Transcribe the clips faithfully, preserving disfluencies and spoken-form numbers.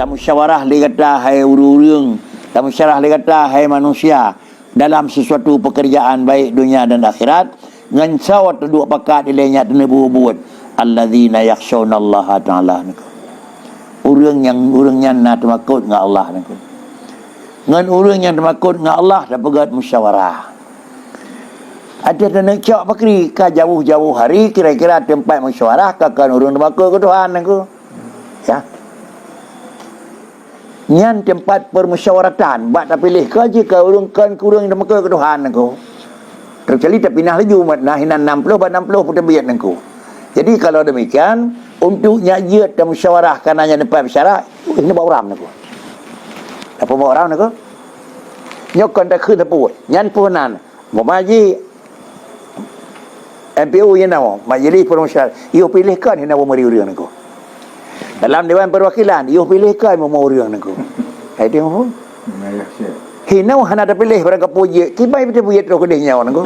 Tamusyawarah lé gata, hai ureuëng-ureuëng, tamusyawarah lé gata, hai manusia, dalam sesuatu pekerjaan baik dunia dan akhirat, ngon soe taduek pakat ilée nyan taneuk buet-buet. Alladzina yakhshawnallaha ta'ala niko. Ureuëng nyang, ureuëng nyan na teumakot ngon Allah niko. Ngon ureuëng nyang teumakot ngon Allah tapeugét musyawarah. Ada taneuk cok pakri ka jauh-jauh hari kira-kira tempat musyawarah ka kon ureuëng teumakot keu Tuhan niko. Ya. Nyan tempat permusyawaratan, bak tapiléh ka jih ka ureuëng kon keu ureuëng teumakot keu Tuhan niko. Kecuali tapinah laju mat nah hinan enam puluh bak enam puluh peuteubiet niko. Jadi kalau demikian, untuk nyak jeuet tamusyawarah kana nyan tempat bicara, ini bak uram niko. Apa bak uram niko? Nyoe kon takheun sapeue. Nyan peunan. Meumaji M P U nyan nama, Majlis Permusyawaratan. Yoh piléh kon hina meuri ureuëng niko. Dalam Dewan Perwakilan, yoh piléh kon meuri ureuëng niko. Hai tengok pun. Hina hana tapiléh barang kapeue jeuet. Kibai beutôi buet roh keudeh nyawa niko.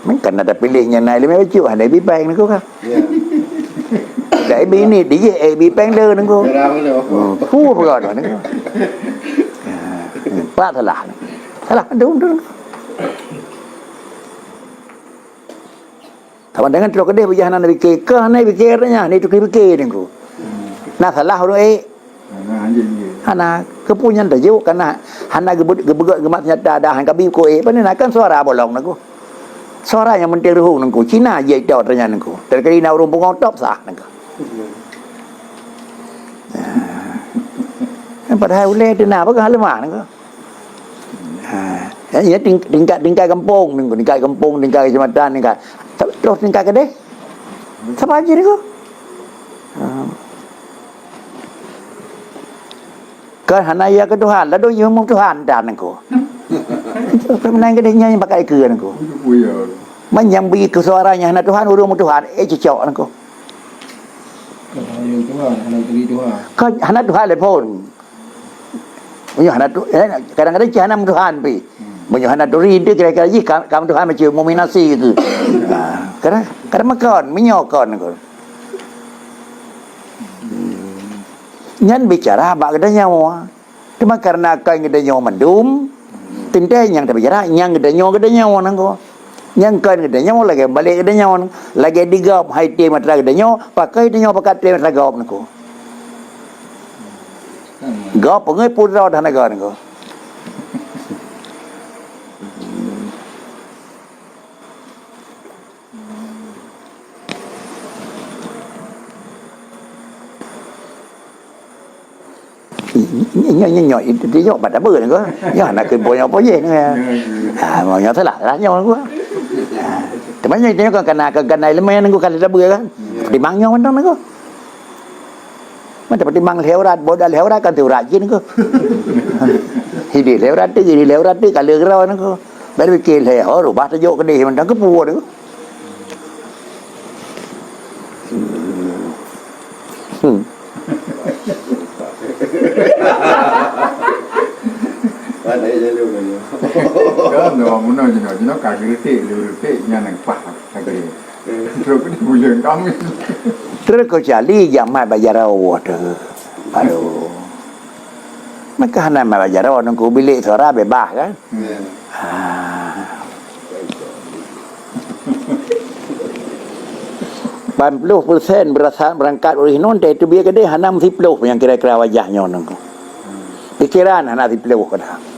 Mungkin ada pilih nyan na ileumé bacut, hana ibi péng niko ka. Ya. Dak ibi ni, dijih ibi péng le niko. Jarang le. Hmm, fuh peugah niko. Pak salah. Salah dum dum. Kawan dengan trok keudeh bujah hana bikir, ka hana bikir nya, ni tu bikir niko. Nah salah ureuëng eh. Hana, anjing dia. Hana, keupeue nyan tajok, kana hana geubeut-, geubeugöt geumat seunjata dah, han kabi ko, eh, pane na kan suara bolong niko. Suara nyang penting ruhueng niko, Cina jai tok tanya niko. Terkali na ureuëng pungo top sah niko. Padahai ulée tu na, peugah lemah niko. Ha, ya, ya, ting-, tingkat, tingkat kampung niko, tingkat kampung, tingkat kecamatan, tingkat, terus tingkat keudeh. Sapa aja niko? Ha. Kan hana ya keu Tuhan, lalu nyoe mu Tuhan dan niko. Peumenang keudeh nyan pakai keu niko. Manyang bi keu suara nyang hana Tuhan, ureuëng mu Tuhan, eh cocok niko. Kan hana Tuhan, hana turi Tuhan. Kan hana Tuhan le pun. Meunyoe hana tu, eh, kadang-kadang cih hana mu Tuhan pi. Meunyoe hana turi tu kira-kira jih kam, kam Tuhan macam muminasi tu. Ha, kadang, kadang makon, meunyoe kon niko. Nyan bicara bak geutanyoe. Teuma karena kon geutanyoe mandum, teuntée nyang tabicara nyang geutanyoe, geutanyoe nangko. Nyang kon geutanyoe lagée balek geutanyoe, lagée digop hai tem atra geutanyoe, pakai tanyoe pakat tem atra gop nangko. Gop peungeuh putra dah naga nangko. Nyoe, nyoe, nyoe, itu dia jawab pada apa ni ko? Nyoe nak ke boyo apa je ni. Ah, mau nyoe salah, salah nyoe ko. Teman nyoe itu kan kena, kena elemen ni ko kali dah kan. Di mang nyoe mantong ni ko. Mantap di mang leurat, bodoh leurat kan teurat jin ko. Hidi leurat tu, hidi leurat tu kalau gerau ni ko. Baru ke leh, oh, rubah tajuk ke deh mantong ke puan ni ko. Hmm. Pandai jalur ni. Kan dah muna jino, jino ka kritik, kritik nyan yang pah lagi. Terus ni bulan kami. Terus kau cali jamat bajara Allah tu. Aduh. Maka hana bajara nunggu bilik suara bebas kan? Ya. Ah. Lapan puluh persen berasa berangkat ureuëng non, teubiet keudeh hana meusiploh nyang kira-kira wajah nyoe nangko. Pikiran hana siploh keudeh.